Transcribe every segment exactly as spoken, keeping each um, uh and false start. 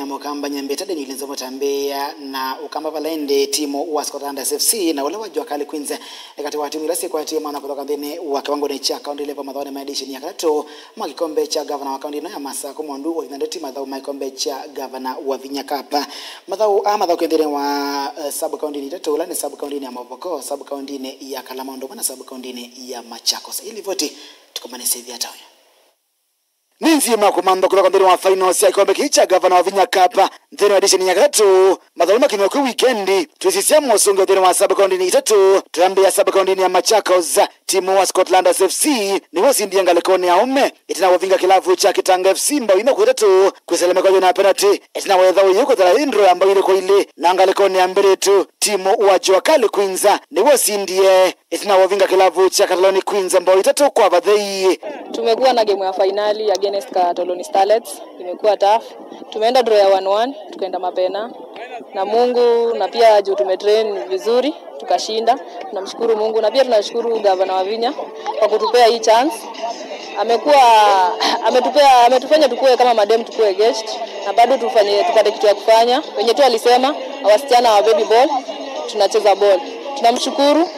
Mũkamba Nyambita Daniel Nzomo Tambĩa na Ũkamba vala ĩndĩ timu wa Scotland S F C na ũla wa Jua Kali Queens nĩ katĩ wa timu ila syĩkwatie mwana kũthoka nthĩnĩ wa kĩwangonĩ kya county level mathaũnĩ ma edition ya katatũ ma kĩkombe kya gavana wa kaunti ĩno ya Masakũ, Mwandu wa Thina Ndeti, mathaũ ma kĩkombe kya gavana wa Vinya Cup. Mathaũ aa mathaũkĩwe nthĩnĩ wa, eh, sub county itatũ, ũla nĩ sub county ya Mavoko, sub county ya Kalama ũndũ ũmwe na sub county ya Machakos. Ĩĩ livoti tũkomanĩsye ĩvia ta ũyũ. Nĩ nzima kũmanthwa kũthoka nthĩnĩ wa finals sya kĩkombe kĩĩ kya gavana wa Vinya Cup nthĩnĩ wa edition ya katatũ. Mathaũ makinywa kwĩ wikendi, twĩsisya mosũngĩo nthĩnĩ wa sub county itatũ, twĩambĩĩa sub county ya Machakos. Timu wa Scotland S F C nĩw'o ũsindie ngalĩkonĩ ya aũme ĩtina wa ũvinga kĩlavu kya Kitanga F C mbao ina kwa itatũ kwĩsĩla mĩkwajũnĩ ya penalty, ĩtina wa ĩthaũ yĩu kũthela ĩ draw ya mbao ilĩ kwa ilĩ. Na ngalĩkonĩ ya mbĩrĩtu, timu wa Jua Kali Queens nĩw'o ũsindie ĩtina wa ũvinga kĩlavu kya Kataloni Queens mbao itatũ kwa vathei. Tumekuwa na game ya fainali against Kataloni Starlets. Imekuwa tough. Tumeenda draw ya one one, tukaenda mapena na Mungu, na pia juu tumetrain vizuri tukashinda. Tunamshukuru Mungu na pia tunashukuru gavana wa Vinya kwa kutupea hii chance. Amekuwa ametupea ametufanya tukue kama madem, tukue engaged na bado tufanye, tupate kitu ya kufanya. Wenye tu alisema wasichana wa baby ball, tunacheza ball. Tunamshukuru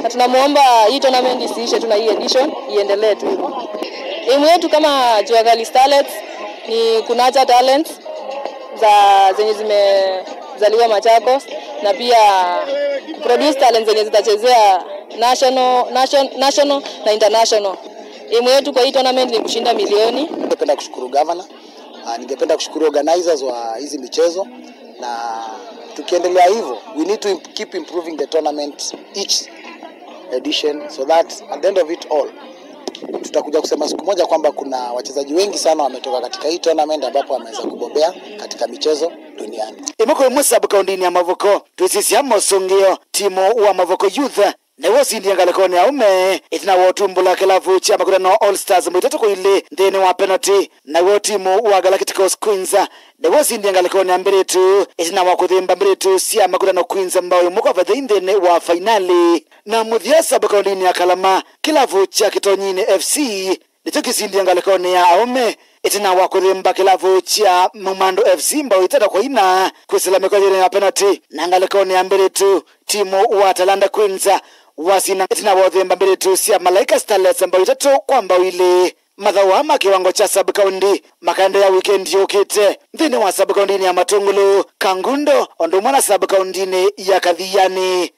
na tunamuomba hii tournament isiishe tu na hii edition iendelee tu hivyo. Aim yetu kama Jua Kali Starlets ni kunacha talents za zenye zimezaliwa Machakos na pia produce talents zenye zitachezea national, nation, national na international. Aim yetu kwa hii tournament ni kushinda milioni. Ningependa kushukuru governor. Ah, ningependa kushukuru organizers wa hizi michezo, na tukiendelea hivyo, we need to imp- keep improving the tournament each edition, so that at the end of it all, tutakuja kusema siku moja kwamba kuna wachezaji wengi sana wametoka katika hii tournament ambapo wameweza kubobea katika michezo duniani. Ĩmwe kwa ĩmwe sub county ya Mavoko, twĩsisya mosũngĩo, timu wa Mavoko Youth nĩw'o ũsindie ngalĩkonĩ ya aũme ĩtina wa ũtumbũla kĩlavu kya Makutano All Stars mbao itatũ kwa ilĩ nthĩnĩ wa penalty. Naw'o timu wa Galacticos Queens nĩw'o ũsindie ngalĩkonĩ ya mbĩrĩtu ĩtina wa kũthĩmba mbĩrĩtu sya Makutano Queens mbao ĩmwe kwa vathei nthĩnĩ wa fainali. Na mũthya sub county ya Kalama, kĩlavu kya Kitonyinĩ F C nĩkyo kĩsindie ngalĩkonĩ ya aũme ĩtina wa kũthĩmba kĩlavu kya Mumando F C mbao itatũ kwa ina kwĩsĩla mĩkwajũnĩ ya penalty. Na ngalĩkonĩ ya mbĩrĩtu, timu wa Talanta Queens wasina ĩtina wa ũthĩmba mbĩrĩtu sya Malaika Starlets mbao itatũ kwa mbao ilĩ. Mathaũ aa ma kĩwango kya sub county makaendeea wikendi yũkĩte nthĩnĩ wa sub county ya Matũngũlũ, Kangundo, ũndũ ũmwe na sub county ya Kathiani.